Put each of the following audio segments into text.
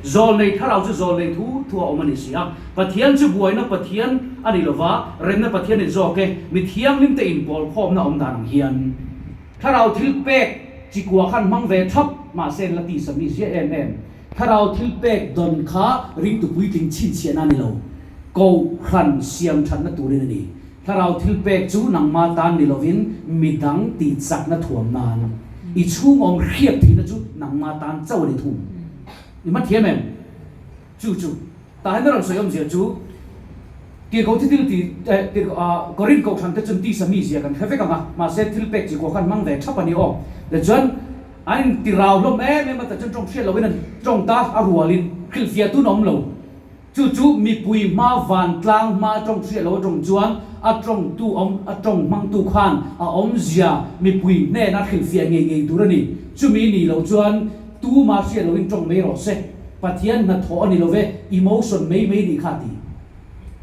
Zawlnei thlarau chu zawlnei thu thu a awm a ni si a. Pathian chu buaina Pathian a ni lova, remna Pathian a ni zawk e. Mi thianghlim te inpawl khawmna awm dan ang hian thlarau thil pek chi kua khan hmang ve thap mahse an la tisa mi ziah em em. Thlarau thil pek dawn kha ringtu puitling chhinchhiahna a ni lo, kohhran siam thatna turin a ni. Thlarau thil pek chu nangma tan ni lovin midang tih chakna thuam nan i chhung awm hriat theihna chu nangma tan chauh a ni thung. I hma thiam em? Chu chu. Tah hian a rawn sawi awmzia chu Tirhkoh thi thil ti eh tirhkoh ah Korinth kohhran te chuan tisa mizia kan hre vek ang a, mahse thil pek chi kua khan hmang ve thap a ni aw. Tichuan an inti rau hlawm em em a, tichuan tawng hriat loin an tawng ta a rualin hrilhfiah tun a awm lo. Chu chu mipui hma vantlang hma a tawng hriat lo atawng chuan a tawngtu awm a tawng hmangtu khan a awmzia mipui hnena hrilhfiah ngei ngei tur a ni. Chumi nih loh chuan tuma hriat loin tawng mai rawh se. Pathian hnathawh a ni lo ve, emotion mai mai nih kha a ti.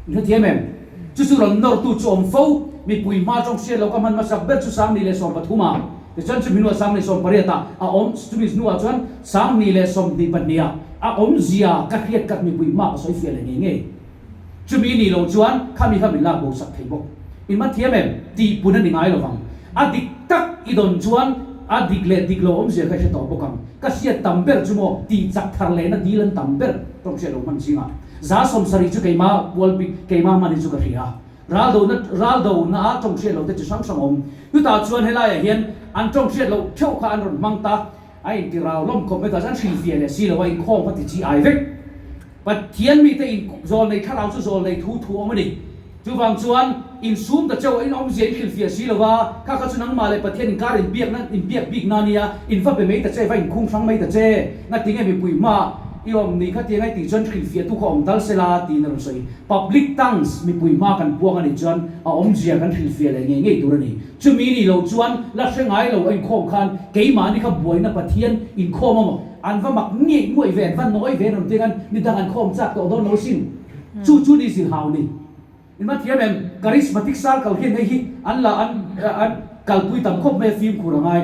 In hrethiam em? Chu chu rawn nawrtu chu awm fo. Mipui hma tawng hriat lo ka hman hmasak ber chu 1013 ah. Tichuan chumi hnuah 1018 ah a awm, chumi hnuah chuan 1022 ah a awmzia ka hriat kat mipui hma ka sawi fiah leh ngei ngei. Chumi nih loh chuan khami kha min lak bo sak thei bawk. In man thiam em? Tih pun a ni ngai lovang. A dik tak i dawn chuan a dik leh dik lo awmzia kha i hre tawh bawk ang. Ka hriat tam ber chu maw tih chak thar lehna dil an tam ber tawng hriat lo hman zingah. 70 chu keimah pual bik keimah hman hi chu ka hria. Raldona raldona a tawng hriat loh te chi hrang hrang awm. Chutah chuan helaiah hian an tawng hriat loh theuh kha an rawn hmang ta. A inti rau lawm khawp mai tah chuan hrilhfiah leh si lo a inkhawm kha ti chi ai vek. Pathian mite in zawlnei thlarau chu zawlnei thu thu awm a ni. Chuvang chuan insum ta cheu a inawmzia in hrilhfiah si lo a, kha kha chu nangmah leh Pathian inkar inbiakna inbiak bikna a nia, in va be mai ta che, va inkhung hrang mai ta che, ngatinge mipui hma i awm ni kha tiang a i tih chuan hrilhfiahtu kha awm tal sela tiin a rawn sawi. Public tongues mipui hma kan puang a nih chuan a awmzia kan hrilhfiah leh ngei ngei tur a ni. Chumi nih loh chuan la hre ngai lo a inkhawm khan keimahni kha buaina Pathian inkhawm a maw? An va mak ngeih nguaih ve, an va nawi ve rawn tiang an midang an khawm chak tawh dawn lo sin. Chu chu ni zilhau ni. In va thiam em? Charismatic circle hian hei hi an la an an kalpui tam khawp mai a fimkhur a ngai.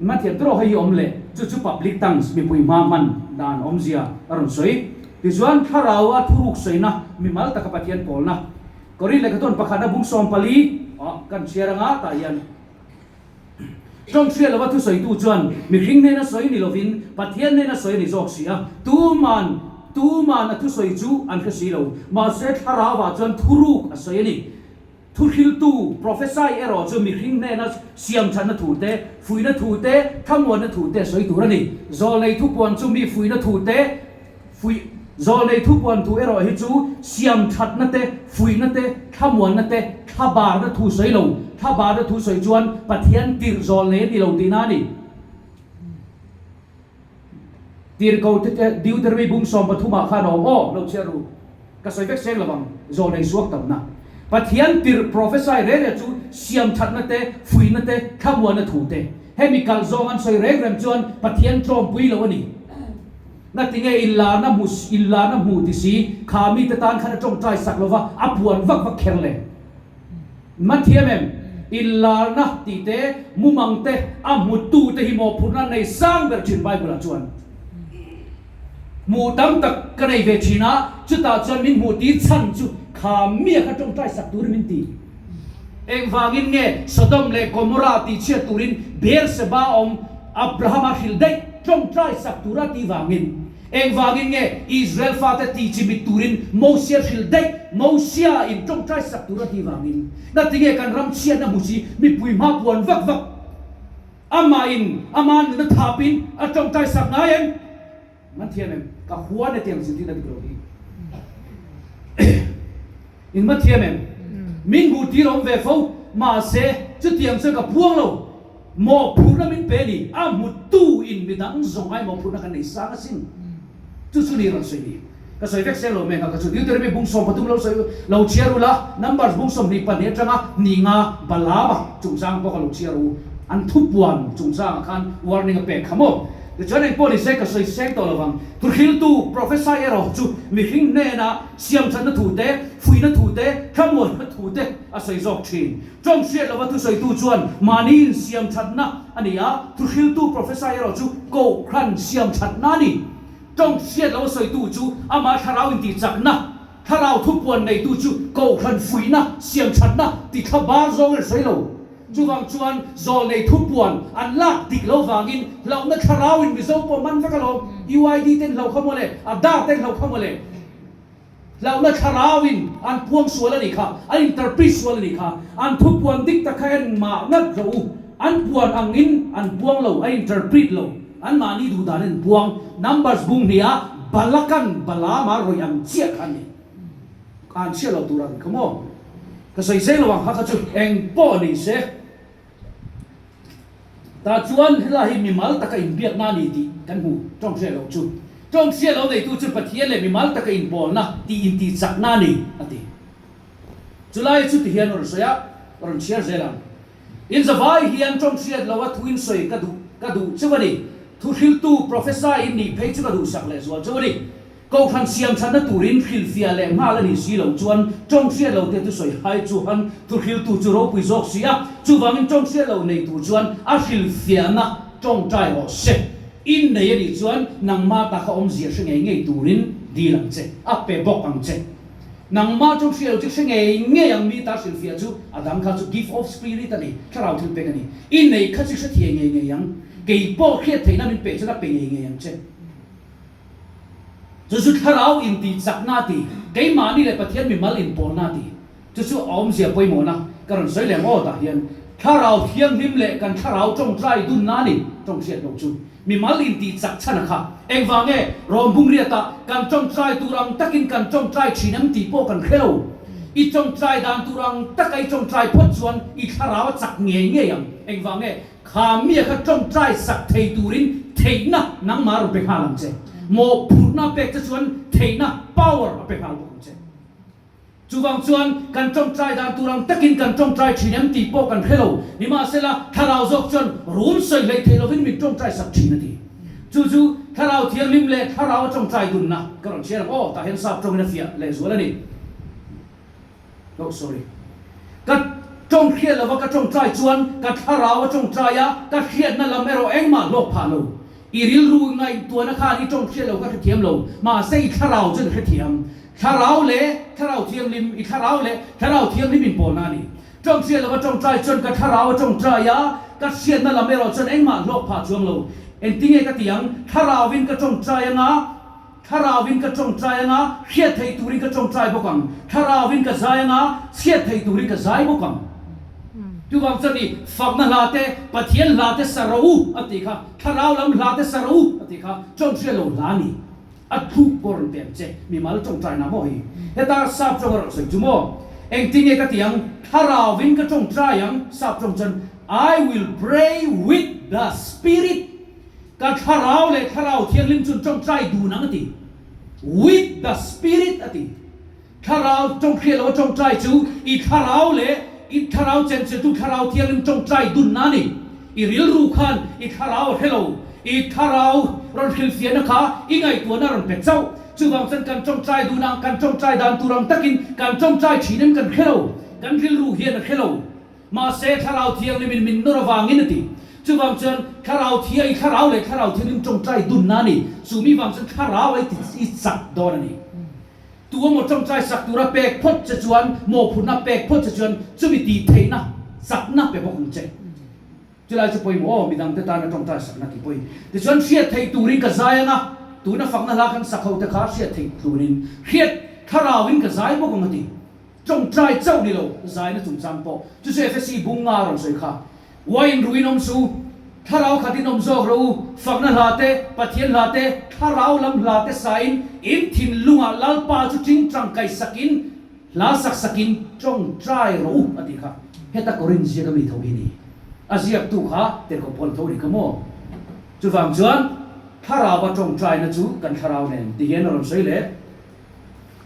In va thiam tawh hei hi awm leh chu chu public tongues mipui hma hman dan awmzia a rawn sawi. Tichuan thlarau a thuruk sawina mimal taka Pathian pawlna Korin lehkhathawn pakhatna bung 14 ah kan chhiar anga tah hian Tawng hriat lova thusawitu chuan mihring hnena sawi ni lovin Pathian hnena sawi a ni zawk si a, tuman tuman a thusawi chu an hre si lo. Mahse thlarauah chuan thuruk a sawi a ni. Thuhriltu, prophesy, erawh chu mihring hnena siamthatna thu te, fuihna thu te, thlamuanna thu te a sawi tur a ni. Zawlnei thupuan chu mi fuihna thu te, Fuih, Zawlnei thupuan thu erawh hi chu siam thatna te, fuihna te, thlamuanna te, thlabarna thu sawi lo. Thlabarna thu sawi chuan Pathian tirh zawlnei a ni lo tihna a ni. Tirhko te te Deuteronomy bung 13 ah khan a awm aw, lo chhiar ru. Ka sawi vek seng lovang, zawlnei suak tamna. Pathian tirh prophesy reng reng chu siam thatna te, fuihna te, thlamuanna thu te. Hemi kalh zawng an sawi reng reng chuan Pathian tlawmpui lo a ni. Ngatinge inlarna hmu inlarna hmu ti si, kha mite tan khan a tawngtai sak lova a puan vak vak kher le. Man thiam em? Inlarna tih te, mumang te, a hmutu te hi mawhphurhna an nei sang ber thin Bible ah chuan. Hmuh tam tak ka nei ve thin a, chutah chuan min hmuh tir chhan chu kha mia kha tawngtai sak turin min ti. Engvangin nge Sodom leh Gomorrah tihchhiat turin Beerseba awm Abrahama hrilh daih tawngtai sak tura tih vangin? Engvangin nge Israel fate tihchimit turin Mosia hrilh daih Mosia in tawngtai sak tura tih vangin? Ngatinge kan ram chhiatna hmu si mipui hma puan vak vak amah in ama nuna thapin a tawngtai sak ngai em? Man thiam em? Ka huan e tiang zirtirna dik lo hi. In man thiam em? Min hmuh tir awm ve fo, mahse chutiang chuan ka puang lo. Mawhphurhna min pe ni, a hmutu in midang zawng ai mawhphurhna kan nei sang asin. Chu chu ni rawn sawi ni. Ka sawi vek seng lo mai ang a, ka chu Deuteronomy bung 13 lo sawi lo chhiar ula, Numbers bung 22 atanga ni nga Balaama chungchang pawh ka lo chhiar u, an thupuan chungchangah khan warning a pek kha maw. Tichuan engpawh ni se ka sawi seng tawh lovang. Thuhriltu, prophesy, erawh chu mihring hnena siamthatna thu te, fuihna thu te, thlamuanna thu te a sawi zawk thin. Tawng hriat lova thusawitu chuan mahni insiamthatna a ni a, thuhriltu, prophesy, erawh chu kohhran siamthatna a ni. Tawng hriat lo a sawitu chu amah thlarau intihchakna, thlarau thupuan neitu chu kohhran fuihna, siamthatna ti thla bar zawng in sawi lo. Chuvang chuan zawlnei thupuan an lak dik lo vangin hlauhna thlarau in Mizo pawh man vek alawm, UID ten hlauh kha mawle, Aadhaar ten hlauh kha mawle. Hlauhna thlarau in an puang sual a nih kha, an interpret sual a nih kha. An thupuan dik tak kha en mah ngat rawh u. An puan ang in an puang lo, an interpret lo. An mahni duh dan in an puang. Numbers bung hnih ah Balakan Balaama rawih ang chiah kha a ni. Ka han chhiat lo tur ang kha maw? Ka sawi zeng lo ang kha kha chu eng pawh ni se. Tah chuan helai hi mimal taka inbiakna a ni tih kan hmu tawng hriat loh chu. Tawng hriat lo neitu chu Pathian leh mimal taka inpawlna tih intihchakna a ni, a ti. Chulai chu tihian a rawn sawi a, a rawn chhiar zel ang. In zavai hian tawng hriat loha thu insawi ka duh ka duh cheu a ni. Thuhriltu, prophesy, in nih phei chu ka duhsak lehzual cheu a ni. Kohhran siam thatna turin hrilhfiah leh nghal a nih si loh chuan tawng hriat lo te thusawi hai chuan thuhriltu chu ropui zawk si a, chuvangin tawng hriat lo nei tur chuan a hrilhfiahna tawngtai rawh se. In nei a nih chuan nangmah ta kha awmzia hre ngei ngei turin dil ang che, a pe bawk ang che. Nangmah tawng hriat lo chu hre ngei ngei ang mi ta hrilhfiah chu a dang kha chu gift of spirit a ni, thlarau thil pek a ni. In nei kha chu hre thiai ngei ngei ang, kei pawh hriat theihna min peh chuan a pe ngei ngei ang che. Chu chu thlarau intihchakna a ti, keimahni leh Pathian mimal inpawlna a ti. Chu chu a awmzia pawimawhna ka rawn sawi leh ang aw tah hian thlarau thianghlim leh kan thlarau tawngtai dunna a ni, tawng hriat loh chu mimal intihchak chhan a kha. Engvang nge Rom bungriatah kan tawngtai tur ang takin kan tawngtai thin em tih pawh kan hre lo. I tawngtai dan tur ang taka i tawngtai phawt chuan i thlarau a chak ngei ngei ang. Engvang nge Kha mia kha tawngtai sak thei turin theihna nangmah rawn pe nghal ang che. Mawhphurhna a pek che chuan theihna, power, a pe nghal bawk ang che. Chuvang chuan kan tawngtai dan tur ang takin kan tawngtai thin em tih pawh kan hre lo. Nimahsela, Thlarau zawk chuan rum sawi hleih thei lovin min tawngtai sak thin a ti. Chu chu Thlarau Thianghlim leh Thlarau a tawngtai dunna ka rawn chhiar ang aw, tah hian sap tawngin a fiah lehzual a ni. Oh sorry. Ka tawng hriat lova ka tawngtai chuan ka thlarau a tawngtai a, ka hriatna lam erawh engmah hlawk phah lo. I rilru ngaihtuahna khan i tawng hriat lo ka hrethiam lo, mahse i thlarau chuan i hrethiam. Thlarau leh Thlarau Thianghlim, i thlarau leh Thlarau Thianghlim inpawlna a ni. Tawng hriat lova tawngtai chuan ka thlarau a tawngtai a, ka hriatna lam erawh chuan engmah hlawk phah chuang lo. Engtinge ka ti ang? Thlarauin ka tawngtai anga, Thlarauvin ka tawngtai anga, hriat theih turin ka tawngtai bawk ang. Thlarauvin ka zai anga, chhiat theih turin ka zai bawk ang. Chuvang chuan i fakna hla te, Pathian hla te sa rawh u a tih kha, thlarau lam hla te sa rawh u a tih kha, tawngtai lo hla a ni. A thluk pawh rawn pe ang che, mimal tawngtaina maw hi? Heta sap tawng a rawn sawi chu maw? Engtinge ka ti ang? Thlarauvin ka tawngtai ang, sap tawng chuan, I will pray with the spirit. Ka thlarau leh thlarau thianghlim chuan tawngtai dun ang a ti. With the spirit a ti. Thlarau tawngthliah lo a tawngtai chu i thlarau leh i thlarau chenchiltu thlarau thianghlim tawngtai dunna a ni. I rilru khan i thlarau a hre lo. I thlarau rawn hrilhfiahna kha i ngaihtuahna a rawn pe chauh. Chuvang chuan kan tawngtai dun ang, kan tawngtai dan tur ang takin kan tawngtai thin em kan hre lo. Kan rilru hian a hre lo. Mahse, Thlarau Thianghlimin min nawr avangin a ti. Chuvang chuan Thlarau Thia i Thlarau leh Thlarau Thianghlim tawngtai dunna a ni. Chu mi vang chuan Thlarau a i chak dawn a ni. Tu emaw tawngtai sak tura pek phawt che chuan, mawhphurhna pek phawt che chuan chumi tih theihna, chakna pe bawk ang che. Chulai chu pawimawh aw, midangte tana tawngtai sakna tih pawhin. Tichuan hriat theih turin ka zai ang a, tuna fakna hla kan sak ho te kha hriat theih turin hriat Thlarauin ka zai bawk ang a ti. Tawngtai chauh ni lo, zaina chungchang pawh chu chu Efesi bung nga a rawn sawi kha. Wine ruin awm suh u, thlarau khatin awm zawk rawh u, fakna hla te, Pathian hla te, thlarau lam hla te sain in thinlungah Lalpa chu tingtang kaisakin hla sak sakin tawngtai rawh u a tih kha. Heta Korinth ziaka mi tho hi ni. A ziaktu kha Tirhkoh Paul tho a ni kha maw? Chuvang chuan thlarauva tawngtaina chu kan thlarau nen ti hian a rawn sawi leh.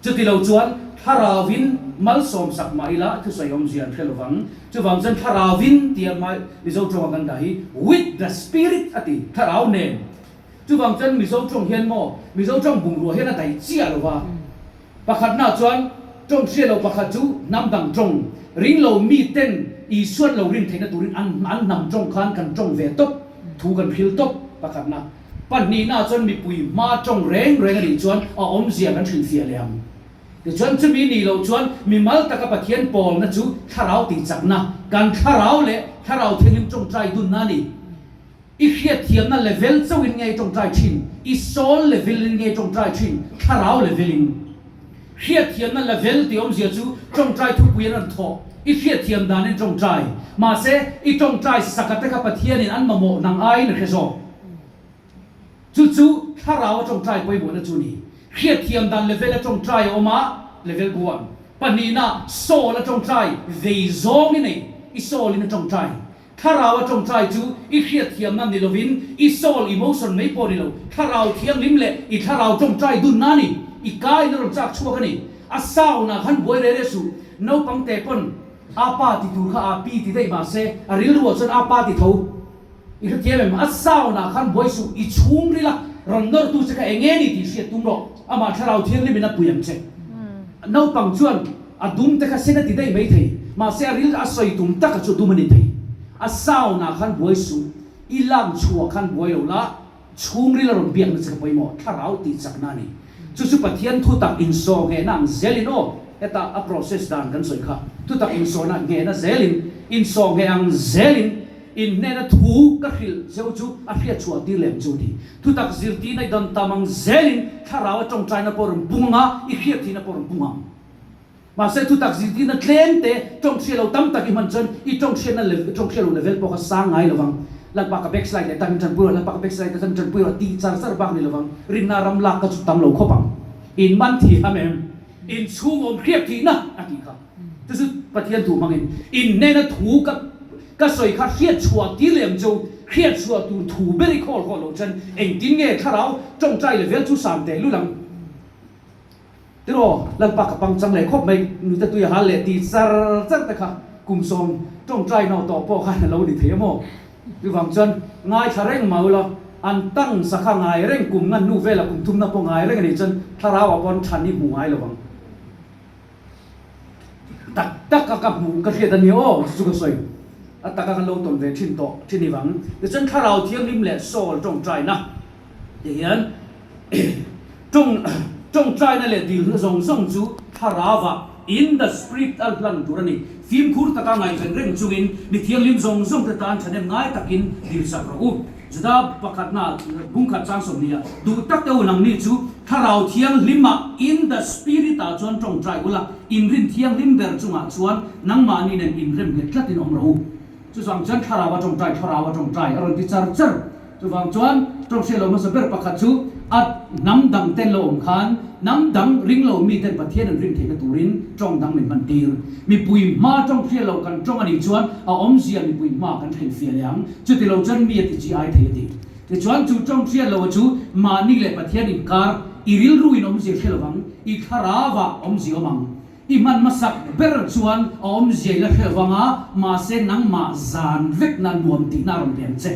Chuti lo chuan Thlarauvin malsawmsak mah ila thusawi awmzia an hre lo vang. Chuvang chuan Thlarauvin tia Mizo tawnga kan dah hi with the spirit a ti, Thlarau nen. Chuvang chuan Mizo tawng hian maw, Mizo tawng bungrua hian a daih chiah lo va. Pakhatnaah chuan tawng hria lo pakhat chu hnam dang tawng, ring lo mi ten Isuan lo rin theihna turin an an hnam tawng khan kan tawng ve tawp, thu kan hril tawp pakhatna. Pahnihnaah chuan mipui hma tawng reng reng a nih chuan a awmzia kan hrilhfiah leh ang. Tichuan chumi nih loh chuan mimal taka Pathian pawlna chu thlarau tihchakna, kan thlarau leh thlarau thianghlim tawngtai dunna a ni. I hriatthiamna level chauhin nge i tawngtai thin? I soul level-in nge i tawngtai thin? Thlarau level-in. Hriatthiamna level tih awmzia chu tawngtai thupui an rawn thawh. I hriatthiam danin tawngtai. Mahse, i tawngtai saka te kha Pathianin an mamawh nang aiin a hre zawk. Chu chu thlarau a tawngtai pawimawhna chu a ni. Hriatthiam dan level a tawngtai a awm a, level one. Pahnihna, soul a tawngtai vei zawng i nei. I soul in a tawngtai. Thlarau a tawngtai chu i hriatthiamna ni lovin i soul emotion mai pawh ni lo, thlarau thianghlim leh i thlarau tawngtai dunna a ni. I kain a rawn chak chhuak a ni. A sound ah khan buai reh reh suh. Naupang te pawn a pa ti tur kha a pi ti daih mahse a rilru ah chuan a pa ti tho. I hrethiam em? A sound ah khan buai suh. I chhungril a rawn nawr tu che kha eng nge ni tih hriat tum rawh. Amah thlarau thianghlim in a pui ang che. Naupang chuan A dum te kha sen a ti daih mai thei, mahse a ril a sawi tum taka chu dum a ni thei. A sound ah khan buai suh, i lak chhuah khan buai lo la, chhungril a rawn biakna che kha pawimawh, thlarau tih chakna a ni. Chu chu Pathian thutak insaw nghehna ang zelin aw, heta a process dan kan sawi kha, thutak insawna nghehna zelin, insaw ngheh ang zelin, in hnena thu ka hrilh cheu chu a hriat chhuah tir leh ang chu a ti. Thutak zirtirna i dawn tam ang zelin thlarau a tawngtaina pawh rawn pung ang a, i hriat thihna pawh rawn pung ang. Mahse thutak zirtirna tlem te tawng hriat lo tam tak i hman chuan i tawng hriatna level tawng hriat lo level pawh kha sang ngai lo vang. Lalpa ka backslide leh tak in tanpui rawh, Lalpa ka backslide leh tak in tanpui rawh tih char char bak ni lo vang. Rinna ram lak kha chu tam lo khawp ang. In man thiam em? In chhung awm hriat thihna a tih kha. Chu chu Pathian thu hmangin in hnena thu ka ka sawi kha hriat chhuah tir leh ang chu. Hriat chhuah tur thu ber i khawl khawh loh chuan engtin nge thlarau tawngtai level chu san teh lul ang. Tiraw, Lalpa ka pangchang leh khawp mai, nute tui a hal leh ti char char te kha kum sawm tawngtai no tawh pawh khan a lo ni thei a maw? Chuvang chuan ngaithla reng mau la, an tang sa kha ngai reng kum ngan hnu vela kum thumna pawh ngai reng a nih chuan thlarau ah pawn than i hmu ngai lo ang. Tak tak a ka hmuh ka hriat a ni aw chu ka sawi. A taka kan lo tawn ve thin tawh thin i vang. Tichuan thlarau thianghlim leh soul tawngtaina tih hian Tawng tawngtaina leh dilna zawng zawng chu thlarauah, in the spirit, a hlan tur a ni. Fimkhur taka ngaihven reng chungin mi thianghlim zawng zawng te tan thahnem ngai takin dilsak rawh u. Juda pakhatna bungkhat chang 20 ah, Duh tak te u nangni chu thlarau thianghlimah, in the spirit, ah chuan tawngtai ula, inrin thianghlim ber chungah chuan nangmahni nen inrem nghet tlatin awm rawh u. Chuvang chuan thlarau a tawngtai, thlarau a tawngtai a rawn ti char char. Chuvang chuan tawng hriat lo hmasa ber pakhat chu a hnam dang ten lo awm khan hnam dang ring lo mi ten Pathian an rin theihna turin tawng dang min hman tir. Mipui hma tawng hriat lo kan tawng a nih chuan a awmzia mipui hma kan hrilhfiah leh ang. Chuti lo chuan mi a ti chi ai thei a ti. Tichuan chu tawng hriat lo chu mahni leh Pathian inkar i rilru in awmzia hre lovang, i thlarau ah awmzia awm ang. I hman hmasak ber chuan a awmzia i la hreh vang a, mahse nangmah zan vek na nuam tihna a rawn pe ang che.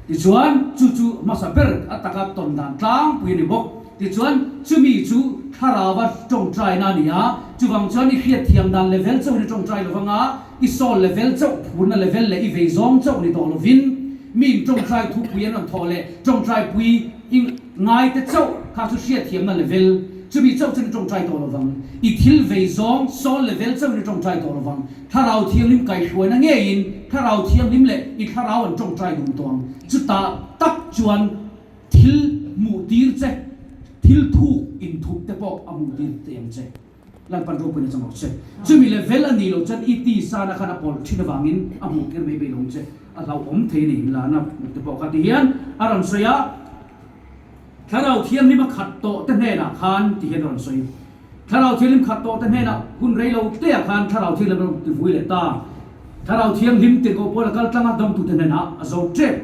Tichuan, chu chu hmasa ber a taka tawn dan tlangpui a ni bawk. Tichuan, chumi chu thlarauva tawngtaina a ni a, chuvang chuan i hriatthiam dan level chauhin i tawngtai lo vang a, i soul level chauh, phurna level leh i vei zawng chauh ni tawh lovin, miin tawngtai thupui an rawn thawh leh tawngtaipui i Ngaite chauh kha chu hriatthiamna level, chumi chauh chuan i tawngtai tawh lovang. I thil vei zawng, soul level chauhin i tawngtai tawh lovang. Thlarau Thianghlim kaihhruaina ngeiin Thlarau Thianghlim leh i thlarau an tawngtai dun tawh ang. Chutah tak chuan thil hmuhtir che, thil thuk inthup te pawh a hmuhtir thei ang che. Lalpan ropuina chang rawh che. Chumi level a nih loh chuan i tisana khan a pawlh thin avangin a hmuh tir mai mai lo ang che. A hlauhawm thei a ni inlana hmuh te pawh kha ti hian a rawn sawi a. Thlarau Thianghlim a khat tawh te hnenah khan ti hian a rawn sawi. Thlarau Thianghlim khat tawh te hnenah hun rei lo te ah khan Thlarau Thianghlim a rawn ti vui leh ta. Thlarau Thianghlim tirhkoh pawl a kal tlang a, dawngtute hnenah a zo tep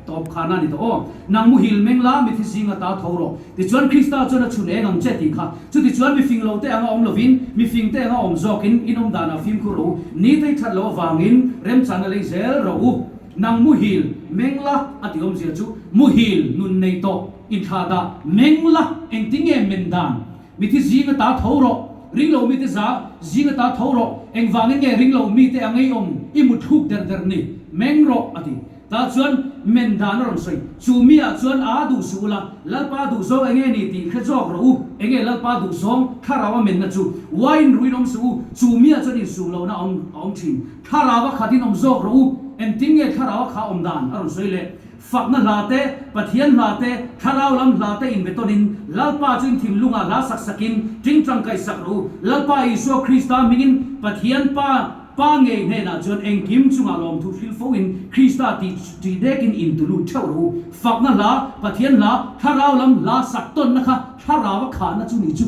tawp khan a ni tawh aw. Nang muhil meng la, mithi zinga ta tho rawh. Tichuan Krista chuan a chhun eng ang che tih kha. Chutichuan mifing lo te anga awm lovin, mifing te anga awm zawkin in awm danah fimkhur rawh u. Ni tei that loh avangin remchana lei zel rawh u. Nang muhil meng la a tih awmzia chu muhil nun nei tawh inthlah dah meng la engtinge men dan Mithi zing ata tho rawh, ring lo mite za zing ata tho rawh, engvangin nge ring lo mite a ngeiawm i muthluk der der ni, meng rawh, a ti. Tah chuan men dan a rawn sawi. Chu miah chuan a duh suh ula, Lalpa duhzawng enge ni tih hre zawk rawh u. Enge Lalpa duhzawng? Thlarau a menna chu. Wine ruin awm suh u, chu miah chuan insum lohna a awm a awm thin. Thlarau a khatin awm zawk rawh u. Engtin nge thlarau a kha awm dan a rawn sawi leh? Fakna hla te, Pathian hla te, thlarau lam hla te inbetawnin Lalpa chu in thinlungah hla sak sakin tingtang kaih sak rawh u. Lalpa Isua Krista hmingin Pathian Pa Pa ngei hnenah chuan engkim chungah lawmthu hril foin Krista tih tih dekin intulut theuh rawh u. Fakna hla, Pathian hla, thlarau lam hla sak tawnna kha thlarau a khahna chu ni chu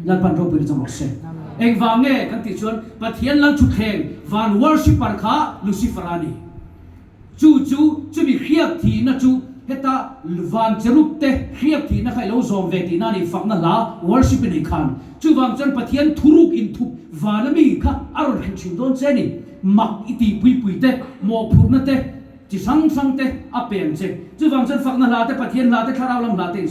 Lalpan ropui na chang rawh se. Engvang nge kan tih chuan Pathian Lalthutthleng van worshipper kha Lucifer a ni. Chu chu chumi hriak thihna chu heta van cherub te hriak thihna kha i lo zawm ve tihna a ni, fakna hla, worship i nei khan. Chuvang chuan Pathian thuruk inthup vana mi kha a rawn hrilh thin dawn che a ni. Mak i tih puipui te, mawhphurhna te, chi hrang hrang te a pe ang che. Chuvang chuan fakna hla te, Pathian hla te, thlarau lam hla te in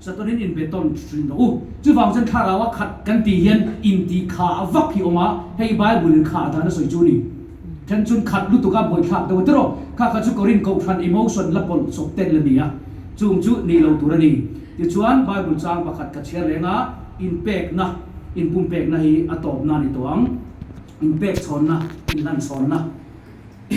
Satanin inbe tawn thin rawh u. Chuvang chuan thlarau a khat kan tih hian intih kha vak hi awm a, hei Bible in kha dan a sawi chu a ni. Then chun khat lutuk a buaithlak deuh a tiraw? Kha kha chu Korin kohhran emotion la pawlh chawp tel a ni a, chung chu nih lo tur a ni. Tichuan Bible chang pakhat ka chhiar leng a, inpekna, inpumpekna hi a tawpna a ni tawh ang. Inpek chhawnna, inhlan chhawnna.